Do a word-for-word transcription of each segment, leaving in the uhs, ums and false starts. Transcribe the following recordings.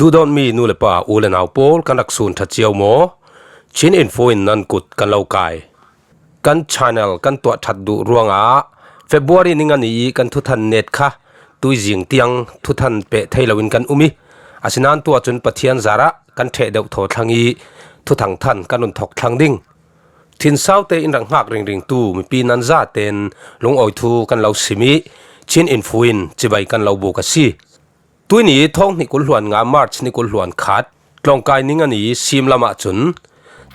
Duhdawtmi nu le pa, u le nau pawl, kan rak sun ṭha cio maw? Chin Info in nan kut kan lo kai. Kan channel kan tuah ṭhat duh ruangah February ni nga ni i kan thuthan net kha tuizing tiang thuthan peh thei loin kan um i, asinain tu ah cun Pathian zarah kan ṭheh deuh thaw thlang i thuthang than kan run thawk thlang ding. Thinsaute in rak hngak ringringtu mipi nan zaten lungawi thu kan lo sim i, Chin Info in cibai kan lo buk a si. Tuini thawng hnih kul hluan nga March ni kul hluan khat, tlawngkai ni nga ni sim lamah cun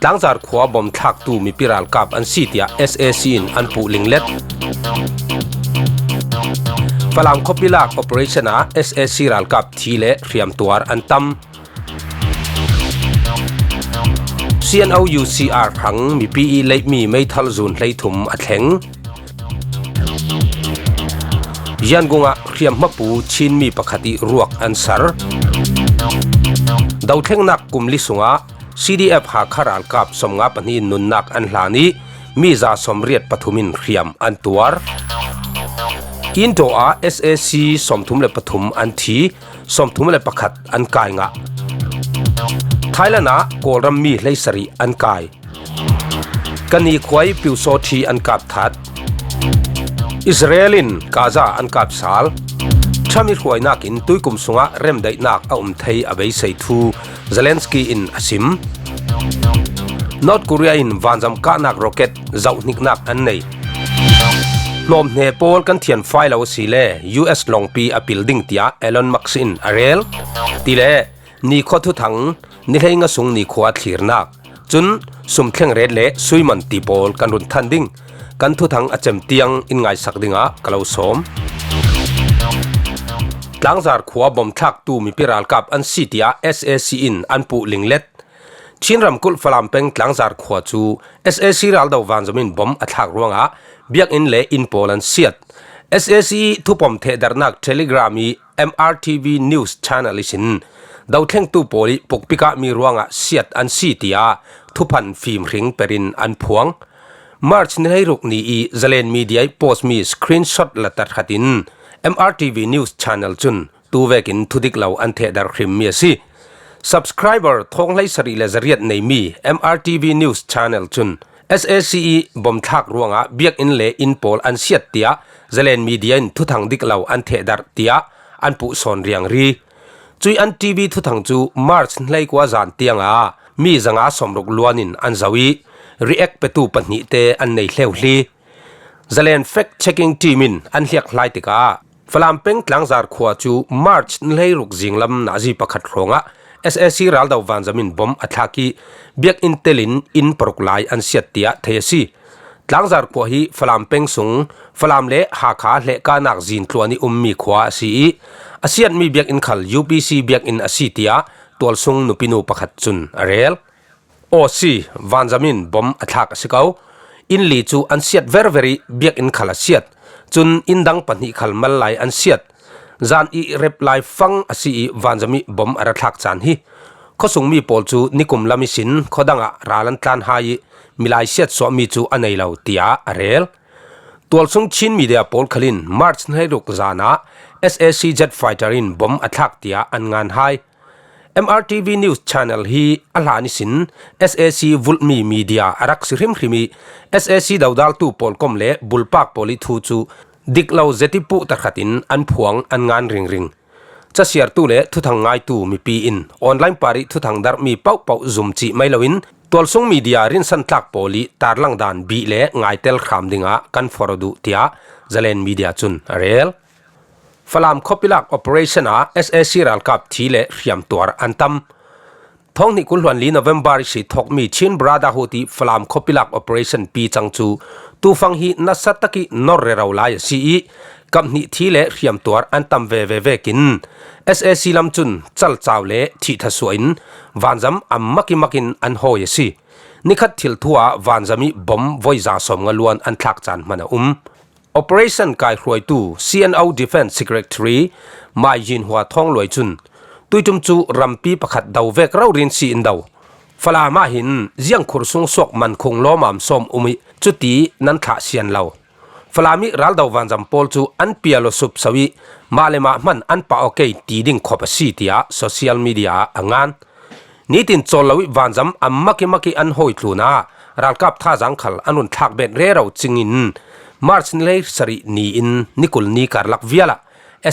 Tlangzar khua bom thlaktu mipi ralkap an si tiah S A C in an puh linglet. Falam khuapi lak operation ah S A C ralkap thi le hriamtuar an tam. C N O U C R hrang mipi i leihmi meithal zun hleithum a thleng. Yangon ah hriamhmapu Chinmi pakhat i ruak an sar. Dothlengnak kum li sungah C D F Hakha ralkap sawmnga pahnih in nunnak an hlan i mi za sawmriat pathum in hriam an tuar. Indo ah S A C sawmthum le pathum an thi, sawmthum le pakhat an kai ngah. Thailand ah Kawlram mi hleisarih an kai. Kani khua i Pyusawṭhi an kap that. Israel in Gaza an kap sal. Trump i hruainak in tuikum sungah remdaihnak a um thei a beisei thu Zelensky in a sim. North Korea in vanzam kahnak rocket zohhniknak an nei. Hlawmhne pawl kan thianfai lo asile U S lawngpi a pil ding tiah Elon Musk in a rel. Tile nikhua thuthang, ni hleinga sung nikhua thlirnak, cun sum thlengret le suiman ti pawl kan run than ding. Kan thuthang a cem tiang in ngaisak dingah ka lo sawm. Tlangzar khua bom thlaktu mipi ralkap an si tiah S A C in an puh linglet. Chin ramkulh Falam peng Tlangzar khua cu S A C raldo vanzam in bom a thlak ruangah biakinn le inn pawl an siat. S A C i thupom thehdarnak Telegram i M R T V News Channel ihsin dothlengtu pawl i pukpikah mi ruangah siat an si tiah thuphan fimhring perin an phuang. March ni hleiruk ni i Zalen Media i post mi screenshot la tarkhat in M R T V News Channel cun tu vekin thudik lo an thehdarh hrimmi a si. Subscriber thawng hleisarih le zariat neimi M R T V News Channel cun S A C i bomthlak ruangah biakinn le inn pawl an siat tiah Zalen Media in thuthang dik lo an thehdarh tiah an puh sawn riangri. Cui an T V thuthang cu March hleikua zan tiangah mi zanga sawmruk luan in an zoh i react petu pahnihte an nei hleuhli. Zalen fact checking team in an hliakhlai tikah Falam peng Tlangzar khua cu March ni hleiruk zinglam nazi pakhat hrawngah S A C raldo vanzam in bom a thlak i biakinn telin inn paruk lai an siat tiah thei a si. Tlangzar khua hi Falam peng sung Falam le Hakha hlehkahnak zintluan i ummi khua a si i a siatmi biakinn khal U P C biakinn a si tiah tualsung nupinu pakhat cun a rel. Aw si, vanzam in bom a thlak a si ko. Inn li cu an siat verver i biakinn khal a siat. Cun inn dang pahnih khal mal lai an siat. Zan i rep lai fang a si i vanzam i bom a ra thlak caan hi. Khuasungmi pawl cu nikum lam ihsin khuadang ah ral an tlan hai i milai siatsuahmi cu a nei lo, tiah a rel. Tualsung Chin media pawl khalin March hleiruk zan ah S A C jet fighter in bom a thlak tiah an ngan hai. M R T V News Channel hi a hlan ihsin S A C vulhmi media a rak si hrimhrim i S A C dodaltu pawl kom le bulpak pawl i thu cu dik lo zeti puh takhat in an phuang an ngan ringring. Casiartu le thuthang ngaitu mipi in online par i thuthang darhmi paohpaoh zum cih mai loin tualsung media rinsan tlak pawl i tarlang dan bih le ngaitel hram dingah kan forh duh, tiah Zalen Media cun a rel. Falam khuapilak operation ah S A C ralkap thi le hriamtuar an tam. Thawng hnih kul hluan li November ihsi thawkmi Chin Brotherhood i Falam khuapilak operation pi cang cu tufang hi nasa tak i nor rero lai a si i kap hnih thi le hriamtuar an tam veve vekin S A C lam cun calcau le thihthasuah in vanzam a mak i mak in an hawi a si. Nikhat thil thu ah vanzam i bom voi za sawmnga luan an thlak caan hman a um. Operation kaihruaitu C N O Defence Secretary Mai Yin Hua Thawng Luai cun tuiṭum cu rampi pakhat do vek rori an si in do. Falam ah hin ziangkhur sung suak mankhung lawmam sawm um i cuti nan thlah sian lo. Falam ih raldo vanzam pawl cu an pialo supso ih mah le mah hman an pah aw kei ti ding khop a si, tiah social media ah a ngan. Nitin cawl lo ih vanzam a mak ih mak ih an hawi tlunah ralkap thazaang khal an run thlak bet rero cingin March ni hleisarih ni in ni kul ni karlak vialah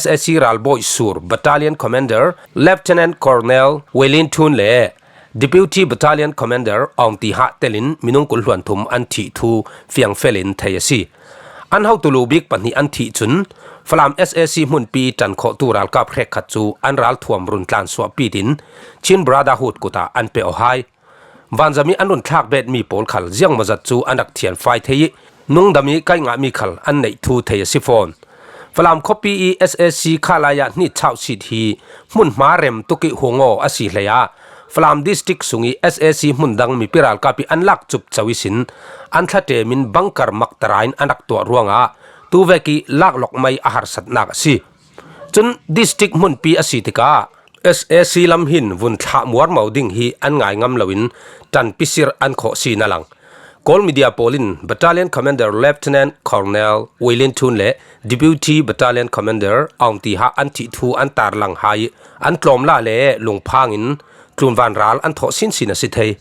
S A C ralbawi sur Battalion Commander Lieutenant Colonel Wei Lin Thun le Deputy Battalion Commander Aung Ti Hah telin minung kul hluan thum an thih thu fiangfel in thei a si. An hotu lu bik pahnih an thih cun Falam S A C hmunpi ṭan khawhtu ralkap hrekkhat cu an ralthuam run tlansuah pitin Chin Brotherhood kutah an pe aw hai. Vanzam ih an run thlak betmi pawl khal ziangmawzat cu an rak thianfai thei ih nungdam ih kai ngahmi khal an neih thu thei a si fawn. Falam khuapi ih S A C khalai ah hnih chauhsit hi hmunhma rem tuk ih hung aw a si hlei ah Falam District sung ih S A C hmun dang mipi ralkap ih an lak cupco ihsin an thlaṭem in bangkar maktara in an rak tuah ruangah tuvek ih laklawk mai a harsatnak a si. Cun district hmunpi a si tikah S A C lam hin vun thlah muarmo ding hi an ngai ngam loin ṭanpi sir an khawh si na lang. Kawl media pawl in Battalion Commander Lieutenant Colonel Wei Lin Thun le Deputy Battalion Commander Aung Ti Hah an thih thu an tarlang hai ih an tlawmla le lungphang in tlunvan ral an thawh sinsin a si thei.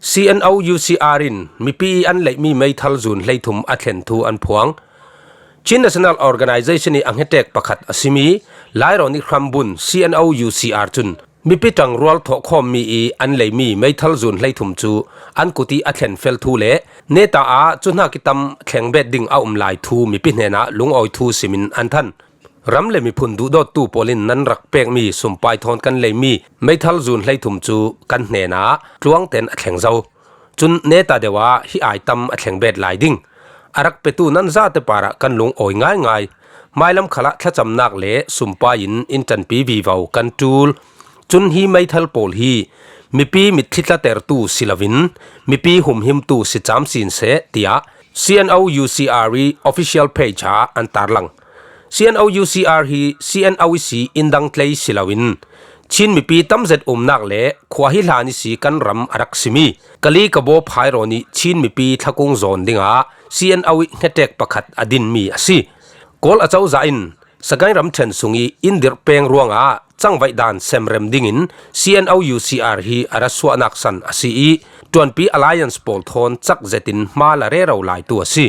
C N O U C R in mipi ih an leihmi meithal zun hleithum a thlen thu an phuang. Chin National Organization ih a hngetek pakhat a simi Lairawn ih hrambun C N O U C R cun mipi ṭangrual thawhkhawmmi ih an leimi meithal zun hleithum cu an kut ih a thlenfel thu le neta ah cu hnak ih tam thlengbet ding a um lai thu mipi hnenah lungawi thu simin an than. Ram le miphun duhdawttu pawl in nan rak pekmi sumpai thawn kan leimi meithal zun hleithum cu kan hnenah tluang ten a thleng zo. Cun neta deuh ah hi ai tam a thleng bet lai ding. A rak petu nan zate parah kan lungawi ngaingai. Hmailam khalah thlacamnak le sumpai in in ṭanpi vivo kan ṭul. Cun hi meithal pawl hi mipi mitthli tlatertu si loin mipi humhimtu si cam sin seh, tiah C N O U C R ih official page ah an tarlang. C N O U C R hi C N O ih si in dang tlei si loin Chin mipi tamzet umnak le khua hi hlan ihsi kan ram a rak simi Kali Kabaw phairawng ih Chin mipi thlakung zawn dingah C N O ih hngetek pakhat a dinmi a si. Kawl acozah in Sagaing ramṭhen sung ih in dirh peng ruangah cangvaih dan semrem dingin C N O U C R hi a ra suahnak san a si ih ṭuanpi alliance pawl thawn cak zetin hma la rero laitu a si.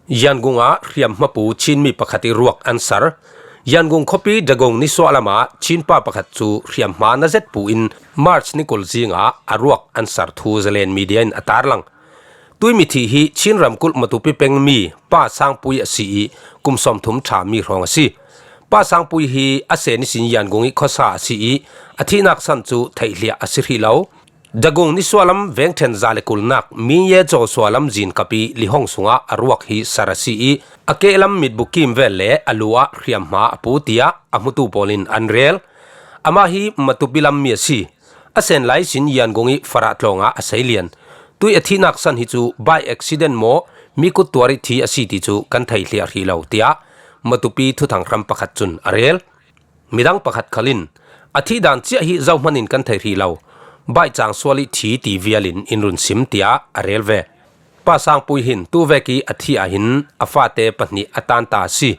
Yangon ah hriamhmapu Chinmi pakhat ih ruak an sar. Yangon khuapi Dagon nisuahlam ah Chinpa pakhat cu hriamhma na zetpu in March ni kul zingah a ruak an sar thu Zalen media in a tarlang. Tuimi thih hi Chin ramkulh Matupi pengmi Pa Sangpui a si ih kum sawmthum ṭhami hrawng a si. Pa Sangpui hi a sen ihsin Yangon ih khuasa a si ih a thihnak san cu theihhliah a si hrih lo. Dagon nisuahlam vengṭhen za le kulnak Minye Joshua lamzin kap ih Lihong sungah a ruak hi sar a si ih a kehlam mitbu kimvel le a lu ah hriamhma a pu, tiah a hmutu pawl in an rel. Amah hi Matupi lammi a si. A sen lai ihsin Yangon ih Farah tlawng ah a seilian. Tuih a thihnak san hi cu by accident maw, mi kuttuar ih thi a si ti cu kan theihhliah hrih lo, tiah Matupi thuthang hram pakhat cun a rel. Midang pakhat khal in a thih dan ciah hi zohman in kan thei hrih lo, baih cang sual ih thi ti vial in in run sim, tiah a rel ve. Pa Sangpui hin tuvek ih a thih ah hin a fate pahnih a tanta a si.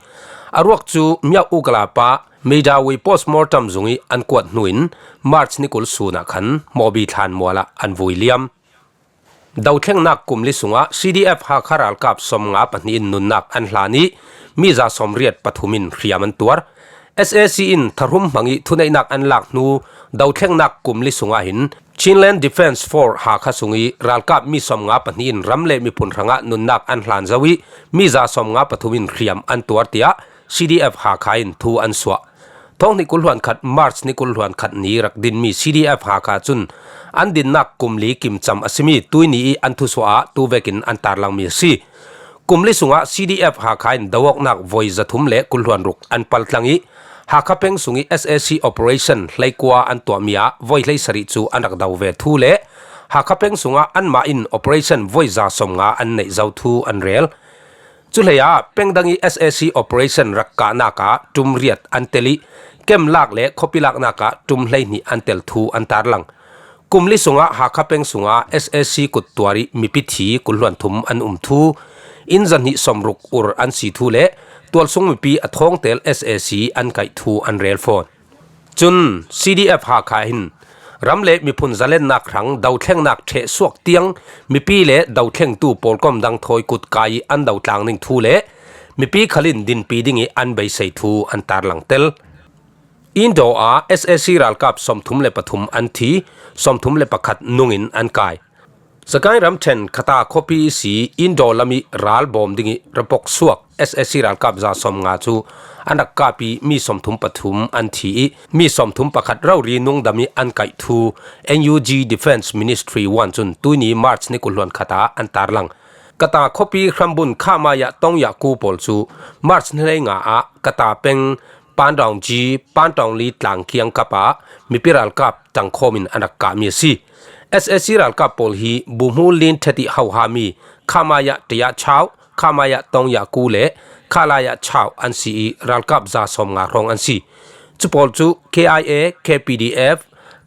A ruak cu Myauk Ukala pa Meidawei postmortem zung ih an kuat hnu in March ni kul sun ah khan Mawbi thlan mual ah an vui liam. Dothlengnak kum li sungah C D F Hakha ralkap sawmnga pahnih in nunnak an hlan ih miza sawmriat pathum in hriam an tuar. S A C in thahrum hmang ih thuneihnak an lak hnu dothlengnak kum li sungah hin Chinland Defence Force Hakha sung ih ralkap mi sawmnga pahnih in ram le miphun hrangah nunnak an hlan zo ih miza sawmnga pathum in hriam an tuar, tiah C D F Hakha in thu an suah. Thawng hnih kul hluan khat March ni kul hluan khat ni rak dinmi C D F Hakha cun an dinnak kum li kimcam a simi tuini ih an thusuah ah tuvekin an tarlangmi a si. Kum li sungah C D F Hakha in do-awknak voi zathum le kul hluan ruk an paltlang ih Hakha peng sung ih S A C operation hleikua an tuahmi ah voi hleisarih cu an rak do ve thu le Hakha peng sungah anmah in operation voi za sawmnga an neih zo thu an rel. Cuhleiah pengdang ih S A C operation rak kahnak ah ṭum riat an tel ih kem lak le khuapi laknak ah ṭum hleihnih an tel thu an tarlang. Kum li sungah Hakha peng sungah S A C kuttuar ih mipi thi kul hluan thum an um thu, inn zahnih sawmruk ur an si thu le tualsung mipi a thawngtel S A C an kaih thu an rel fawn. Cun C D F Hakha hin ram le miphun zalennak hrang dothlengnak ṭheh suak tiang mipi le dothlengtu pawlkom dang thawi kut kai ih an dotlang ding thu le mipi khalin dinpi ding ih an beisei thu an tarlang tel. Indaw ah S A C ralkap sawmthum le pathum an thi, sawmthum le pakhat nungin an kai. Sagaing ramṭhen Kata khuapi ihsi Indaw lam ih ral bawm ding ih rapok suak S A C ralkap za sawmnga cu an rak kap ih mi sawmthum pathum an thi ih mi sawmthum pakhat rori nungdam ih an kaih thu N U G Defence Ministry one cun tuihni March ni kul hluan khat ah an tarlang. Kata khuapi hrambun Khamaya Tongyaku pawl cu March ni hleinga ah Kata peng Pandaungji, Pandaungli tlang kiangkap ah mipi ralkap ṭangkhawm in an rak kahmi a si. S A C ralkap pawl hi Buhmu Lin Thet ih hohami Khamaya Taya Chau, Khamaya Tongyaku le Khalaya Chau an si ih ralkap za sawmnga hrawng an si. Cu pawl cu K I A, K P D F,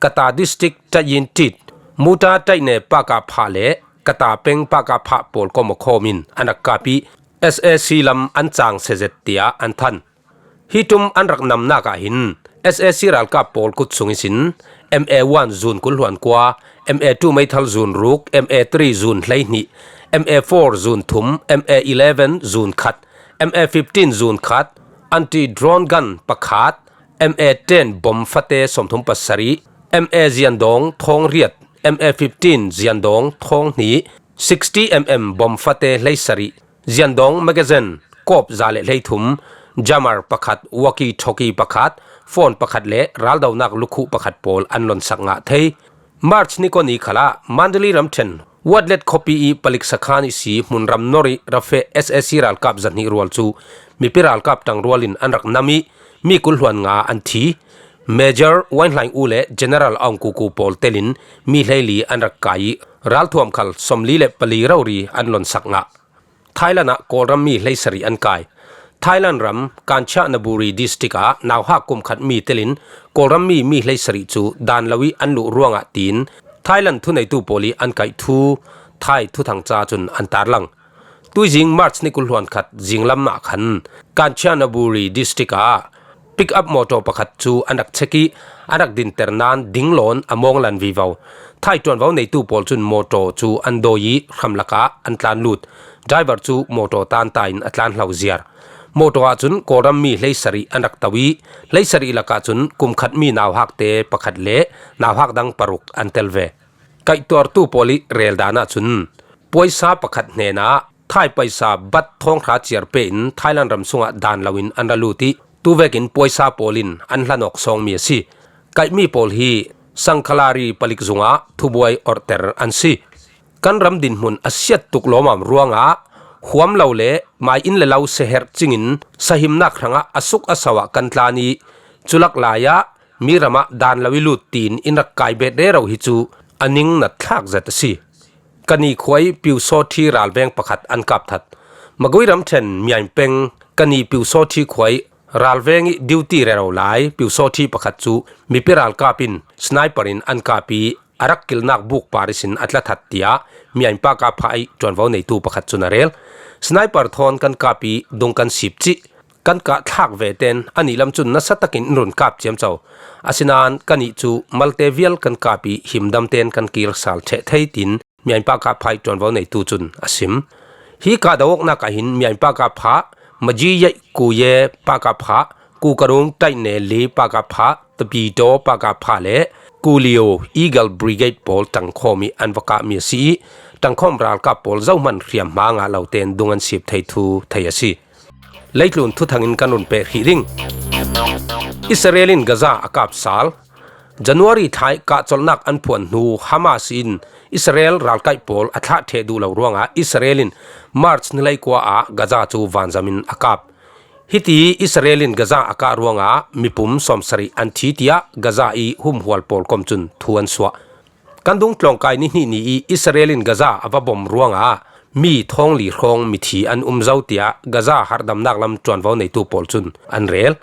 Kata District Tayin Tit, Muta Taine Pakapha le Kata Peng Pakapha pawl kom a khawm in an rak kap ih S A C lam an cang sezet tiah an than. Hi ṭum an rak namnak ah hin S A C ralkap pawl kut sung ihsin M A one zun kul hluan kua, M A two meithal zun ruk, M A three zun hleihnih, M A four zun thum, M A eleven zun khat, M A fifteen zun khat, anti-drone gun pakhat, M A ten bom fate sawmthum pasarih, M A ziandawng thawng riat, M A fifteen ziandawng thawng hnih, sixty M M bom fate hleisarih, ziandawng magazine kawp za le hleithum, jammer pakhat, walkie-talkie pakhat, phone pakhat le raldonak lukhuh pakhat pawl an lonsak ngah thei. March ni kua ni khalah Mandalay ramṭhen Watlet khuapi ih palik sakhan ihsi hmunram nor ih rak feh S A C ralkap zahnih rual cu mipi ralkap ṭangrual in an rak nam ih mi kul hluan nga an thi. Major Wainhlaing U le General Aung Kuku pawl telin mi hleili an rak kai ih ralthuam khal sawmli le pali rori an lonsak ngah. Thailand ah Kawlram mi hleisarih an kai. Thailand ram Kanchanaburi District ah nauhak kum khat mi telin Kawlram mi mi hleisarih cu dan lo ih an luh ruangah tiin Thailand thuneitu pawl ih an kaih thu Thai thuthang ca cun an tarlang. Tuizing March ni kul hluan khat zinglam ah khan Kanchanaburi District ah pick-up mawtaw pakhat cu an rak check ih an rak dinter nain dinglawn a mawnglan vivo. Thai ṭuanvo neitu pawl cun mawtaw cu an dawi ih hram lakah an tlan lut. Driver cu mawtaw tanta in a tlan hlo ziar. Mawtaw ahcun Kawlram mi hleisarih an rak to ih hleisarih lakah cun kum khat mi nauhak te pakhat le nauhak dang paruk an tel ve. Kaihtuartu pawl ih rel dan ahcun puaisa pakhat hnenah Thai paisa bat thawng hra ciar pe in Thailand ram sungah dan lo in an ra lut ih tuvekin puaisa pawl in an hlan awk sawngmi a si. Kaihmi pawl hi Sangkhalari palik zungah thubuai orhter an si. Kan ram dinhmun a siat tuk lawmam ruangah huam lo le mai inn le lo seherh cingin sahimnak hrangah a suk a so ah kan tlan ih culak lai ah mi ramah dan lo ih lut tiin in rak kai bet rero hi cu a ning na thlak zet a si. Kani khua ih Pyusawthi ralveng pakhat an kap that. Magui ramṭhen Myaing peng Kani Pyusawthi khua ih ralveng ih duty rero lai Pyusawthi pakhat cu mipi ralkap in sniper in an kap ih a rak kilnak buk par ihsin a tla that, tiah Myaing Pakapha ih ṭuanvo neitu pakhat cun a rel. Sniper thawn kan kap ih dung kan sip cih. Kan kah thlak ve tein anih lam cun nasa takin in run kap ciamco. Asinain kannih cu malte vial kan kap ih himdam tein kan kir sal ṭheh thei, tiin Myaing Pakapha ih ṭuanvo neitu cun a sim. Hi kahdo awknak ah hin Myaing Pakapha, Maji Yaih Kuye Pakapha, Kukarung Taine Li Pakapha, Tapidaw Pakapha le Kulio Eagle Brigade pawl ṭangkhawm ih an va kahmi a si ih ṭangkhawm ralkap pawl zohman hriamhma ngah lo tein dung an sip thei thu thei a si. Leitlun thuthang in kan run pek hrih ding. Israel in Gaza a kap sal. January thla ih kahcolhnak an phuan hnu Hamas in Israel ralkaih pawl a thlah ṭheh duh lo ruangah Israel in March ni hleikua ah Gaza cu vanzam in a kap. Hiti Israel in Gaza a kah ruangah mipum sawmsarih an thi, tiah Gaza ih humhual pawl kom cun thu an suah. Kan dungtlawngkai ni hnih ni ih Israel in Gaza a va bom ruangah mi thawngli hrawng mithi an um zo, tiah Gaza harhdamnak lam ṭuanvo neitu pawl cun an rel.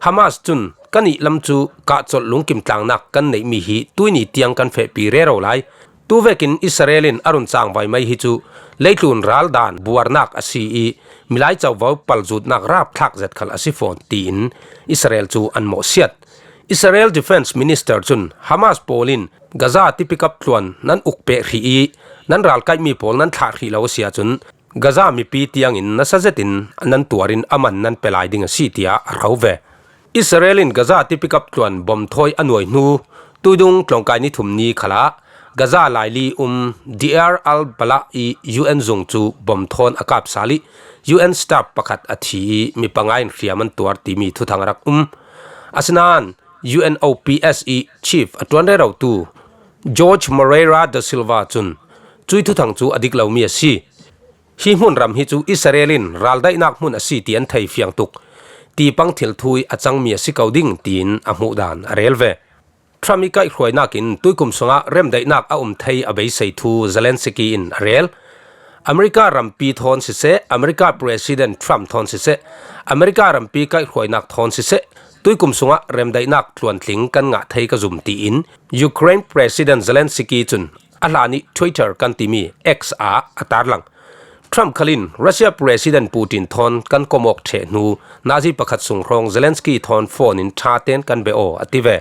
Hamas cun, "Kannih lam cu kahcolh lungkim tlangnak kan neihmi hi tuihni tiang kan fehpi rero lai. Tuvekin Israel in a run changvai mai hi chu leitlun ral dan buarnak a si i, milai covo palzutnak rapthlak zet khal a si fawn, tiin Israel cu an mawhsiat. Israel Defense Minister cun Hamas pawl in Gaza tipikap tluan nan uk peh hrih i, nan ralkaihmi pawl nan thlah hrih lo a si ahcun, Gaza mipi tiangin nasa zetin nan tuarin a man nan pe lai ding a si, tiah a rho ve. Israel in Gaza tipikap tluan bom thawi a nuai hnu, tuidung tlawngkai ni thum ni khalah Gaza laili um Deir al-Balah i U N zung cu bom thawn a kap sal i, U N staff pakhat a thi i, mi panga in hriam an tuar timi thuthang a rak um. Asinain U N O P S i chief a ṭuan rerotu George Moreira da Silva cun, cui thuthang cu a dik lomi a si. Hi hmun ram hi cu Israel in raldaihnak hmun a si ti an thei fiang tuk. Tipang thil thu i a cangmi a si ko ding, tiin a hmuh dan a rel ve. Trump i kaihhruainak in tuikum sungah remdaihnak a um thei a beisei thu Zelensky in a rel. America rampi thawn siseh, America President Trump thawn siseh, America rampi kaihhruainak thawn siseh, tuikum sungah remdaihnak tluantling kan ngah thei ka zum, tiin Ukraine President Zelensky cun a hlan i Twitter kan timi X ah a tarlang. Trump khalin Russia President Putin thawn kan komawk ṭheh hnu, nazi pakhat sung hrawng Zelensky thawn phone in ṭha tein kan beh aw, a ti ve.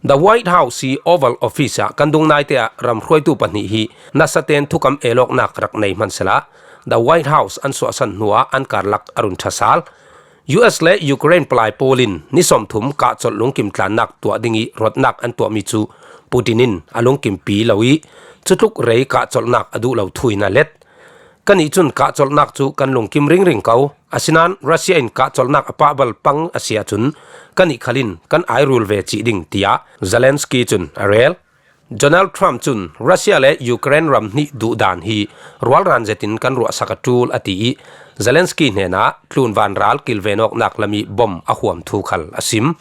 The White House i Oval Office ah kan dung naite ah ram hruaitu pahnih hi nasa tein thukam elawknak rak nei hmansehla, The White House an suahsan hnuah an karlak a run ṭha sal. U S le Ukraine palai pawl in ni sawmthum kahcolh lungkim tlannak tuah ding i ruatnak an tuahmi cu Putin in a lungkimpi lo i, cutluk rei kahcolhnak a duh lo thu in a let. Kannih cun kahcolhnak cu kan lungkim ringring ko. Asinain Russia in kahcolhnak a pah bal pang a si ahcun kannih khal in kan ai rul ve cih ding, tiah Zelensky cun a rel. Donald Trump cun Russia le Ukraine ram hnih duhdan hi rualran zetin kan ruahsak a ṭul, a ti i, Zelensky hnenah tlunvan ral kilvenawknak lam i bom a huam thu khal a sim.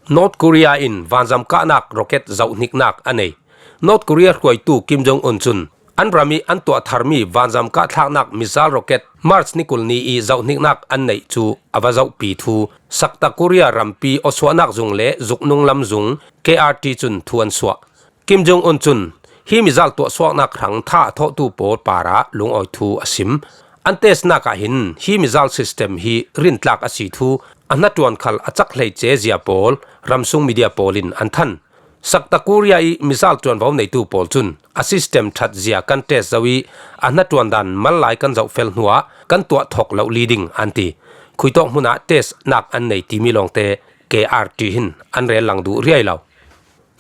North Korea in vanzam kahnak rocket zohhniknak a nei. North Korea hruaitu Kim Jong Un cun an ram i an tuah tharmi vanzam kah thlaknak missile rocket March ni kul ni i zohhniknak an neih cu a va zohpi thu Sakta Korea rampi awsuahnak zung le zuknung lam zung K R T cun thu an suah. Kim Jong Un cun hi missile tuahsuaknak hrang tha a thawhtu pawl parah lungawi thu a sim. An testnak ah hin hi missile system hi rintlak a si thu, a hnaṭuan khal a cak hleice zia pawl ramsung media pawl in an than. Sakta Korea i missile ṭuanvo neitu pawl cun a system ṭhat zia kan test zo i, a hnaṭuan dan mal lai kan zoh fel hnuah kan tuah thawk lo li ding, an ti. Khuitawk hmunah testnak an nei timi lawngte K R T hin an rel lang duh riai lo.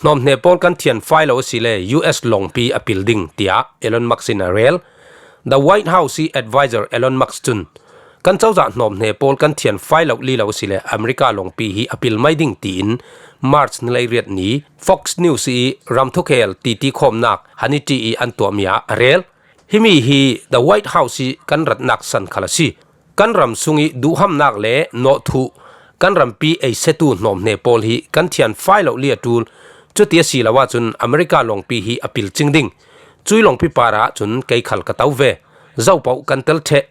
Hnawmhne pawl kan thianfai lo asile U S lawngpi a pil ding, tiah Elon Musk in a rel. The White House i advisor Elon Musk cun, kan cozah hnawmhne pawl kan thianfai lo li lo asile America lawngpi hi a pil mai ding, tiin March ni leiriat ni Fox News i ramthukhel titi khawmnak Hannity i an tuahmi ah a rel. Himi hi The White House i kan ratnak san khal a si. Kan ram sung i duhhamnak le nawhthuh, kan rampi eisetu hnawmhne pawl hi kan thianfai lo li a ṭul. Cuti a si lo ahcun America lawngpi hi a pil cing ding. Cui lawngpi parah cun kei khal ka to ve. Zopoh kan tel ṭheh.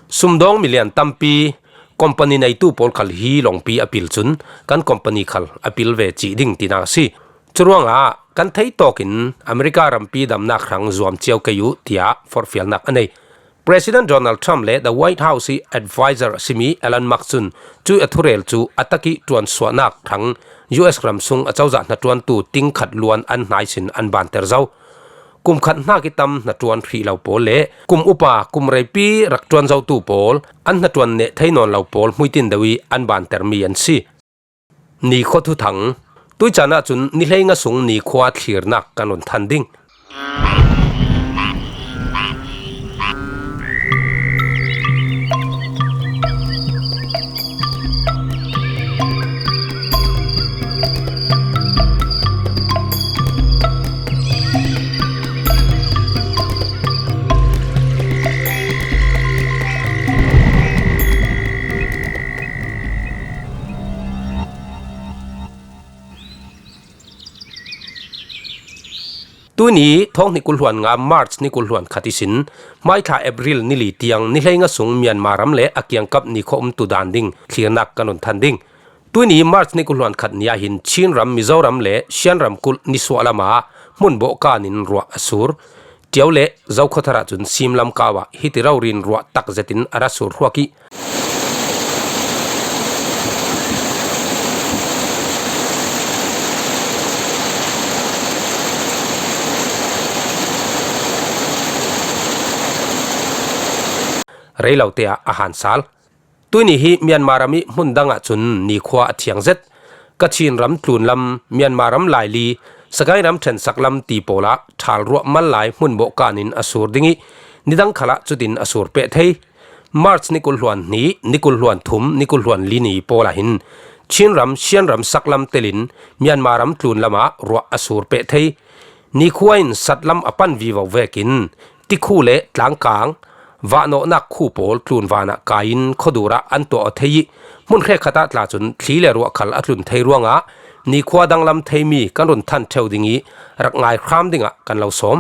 Sumdawng milian tampi company neitu pawl khal hi lawngpi a pil cun kan company khal a pil ve cih ding tinak a si. Curuangah kan theitawkin America rampi damnak hrang zuam cio kei uh, tiah forhfialnak a nei. President Donald Trump le The White House i advisor a simi Elon Musk cun cui a thurel cu a tak i ṭuansuahnak hrang U S ram sung a cozah hnaṭuantu tingkhat luan an hnaisin an banter zo. Kum khat hnak i tam hnaṭuan hrih lo pawl le kum upa, kum reipi rak ṭuan zotu pawl, an hnaṭuan neh thei nawn lo pawl hmuitin deuh i an bantermi an si. Nikhua thuthang. Tuicaan ahcun ni hleinga sung nikhua thlirnak kan run than ding. Tuni thawng hnih kul hluan nga March ni kul hluan khat ihsin, hmaithla April ni li tiang ni hleinga sung Myanmar ram le a kiangkap nikhua umtu dan ding thlirnak kan run than ding. Tuni March ni kul hluan khat ni ah hin Chin ram, Mizoram le Shan ramkulh nisuah lam ah hmun bawhkanin ruah a sur. Ṭiau le Zokhawthar ah cun simlam kau ah hiti rori in ruah tak zetin a ra sur hruak ih, rei lo te ah a han sal. Tuihni hi Myanmar ram ih hmun dang ah cun nikhua a thiang zet. Kachin ram tlunlam, Myanmar ram laili, Sagaing ram ṭhensak lam ti pawl ah ṭhal ruah mal lai hmun bawhkanin a sur ding ih, nidang khalah cutin a sur peh thei. March ni kul hluan hnih, ni kul hluan thum, ni kul hluan li ni pawl ah hin Chin ram, Shan ram saklam telin Myanmar ram tlunlam ah ruah a sur peh thei. Nikhua in satlam a pan vivo vekin Tikhu le Tlangkang, vahnawhnak khu pawl tlunvan ah kai in khuadur ah an tuah aw thei ih, hmun hrekkhat ah tla cun thli le ruah khal a tlun thei ruangah nikhua danglam theimi kan run than ṭheu ding ih rak ngai hram dingah kan lo sawm.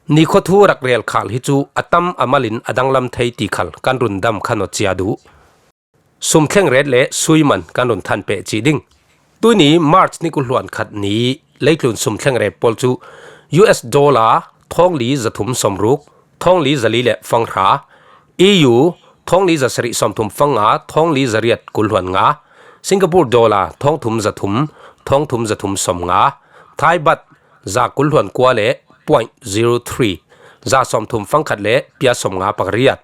Nikhua thu rak rel khal hi cu a tam a mal in a danglam thei ti khal kan run dam khan aw cia duh. Sumthleng ret le sui man kan run than peh cih ding. Tuihni March ni kul hluan khat ni leitlun sumthleng ret pawl cu U S dollar thawng li zathum sawmruk, thawng li zali le fanghra, E U thawng li zasarih sawmthum fangnga, thawng li zariat kul hluan nga, Singapore dollar thawng thum zathum, thawng thum zathum sawmnga, Thai baht za kul hluan kua le point zero three, za sawmthum fangkhat le pia sawmnga pariat,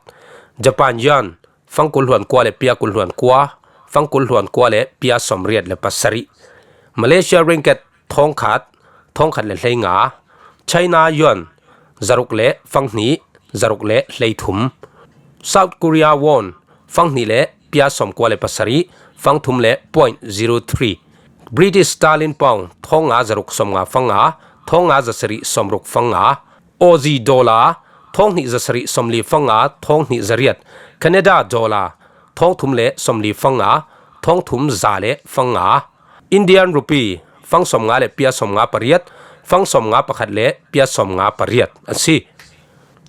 Japan yuan fang kul hluan kua le pia kul hluan kua, fang kul hluan kua le pia sawmriat le pasarih, Malaysia ringgit thawngkhat, thawngkhat le hleinga, China yuan zaruk le fanghnih, zaruk le hleithum, South Korea won fanghnih le pia sawmkua le pasarih, fangthum le point zero three, British sterling pound thawngnga zaruk sawmnga fangnga, thawngnga zasarih sawmruk fangnga, Aussie dollar thawng hnih zasarih sawmli fangnga, thawng hnih zariat, Canada dollar thawng thum le sawmli fangnga, thawng thum za le fangnga, Indian rupee fang sawmnga le pia sawmnga pariat, fang sawmnga pakhat le pia sawmnga pariat a si.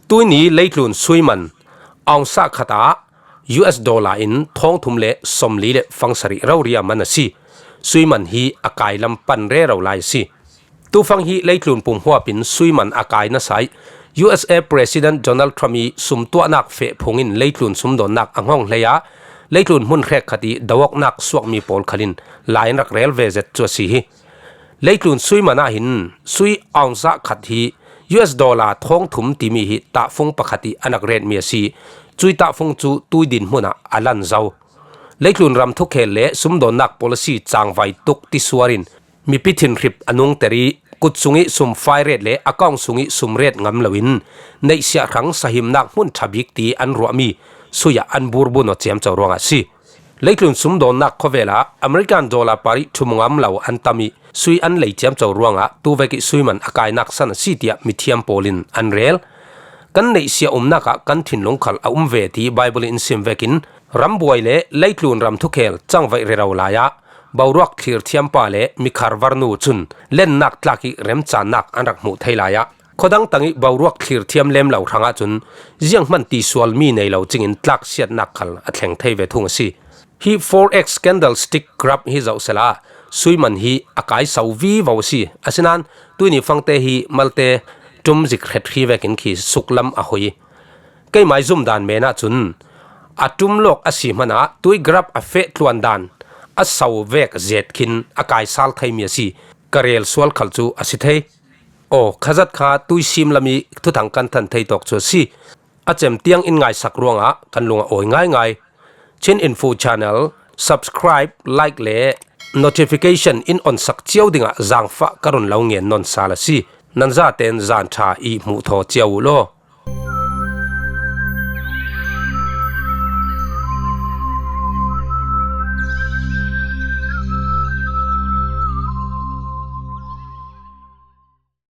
Tuihni leitlun sui man ounce khat ah U S dollar in thawng thum le sawmli le fang sarih rori a man a si. Sui man hi a kai lam pan rero lai a si. Tufang hi leitlun pumhuap in sui man a kai nasa ih U S A President Donald Trump ih sumtuahnak feh phung in leitlun sumdawnnak a nghawng hlei ah leitlun hmun hrekkhat ih do-awknak suakmi pawl khal in lai an rak rel ve zet cu a si hi. Leitlun sui man ah hin sui ounce khat hi U S dollar thawng thum timi hi tahfung pakhat ih an rak retmi a si. Cui tahfung cu tui dinhmun ah a lan zo. Leitlun ram thukhel le sumdawnnak policy cangvai tuk tisuar in mipi thinhrip a nungter ih kut sungih sum fai ret le account sungih sum ret ngam loin neihsiah hrang sahimnak hmun ṭha bik ti an ruahmi sui ah an burbun aw ciamco ruangah a si. Leitlun sumdawnnak khawvel ah American dollar par ih ṭhum ngam lo an tam ih sui an lei ciamco ruangah tuvek ih sui man a kainak san a si tiah mithiam pawl in an rel. Kan neihsiah umnak ah kan thinlung khal a um ve ti Bible in sim vekin rambuai le leitlun ram thukhel cangvaih rero lai ah boruak thlir thiampa le mikhar varnu cun lennak tlak ih remcannak an rak hmuh thei lai ah khuadang tang ih boruak thlir thiam lem lo hrangah cun zianghman tisual mi nei lo cingin tlaksiatnak khal a thleng thei ve thung a si. Hi forex candlestick graph hi zoh sehla sui man hi a kai so vivo a si. Asinain tuihni fangte hi malte ṭum zik hret hri vekin khi suklam a hoi. Keimai zumdan men ahcun a ṭum lawk a si hmanah tui graph a feh tluan dan a so vek zet khin a kai sal theimi a si. Ka rel sual khal cu a si thei. Aw, khazat kha tui sim lam ih thuthang kan than thei tawk cu a si. A cem tiang in ngaisak ruangah kan lung a awi ngaingai. Chin Info Channel subscribe, like le notification in onsak cio dingah zaangfah ka run lo ngen nawn sal a si. Nan zaten zan ṭha ih hmuh thaw cio uh law.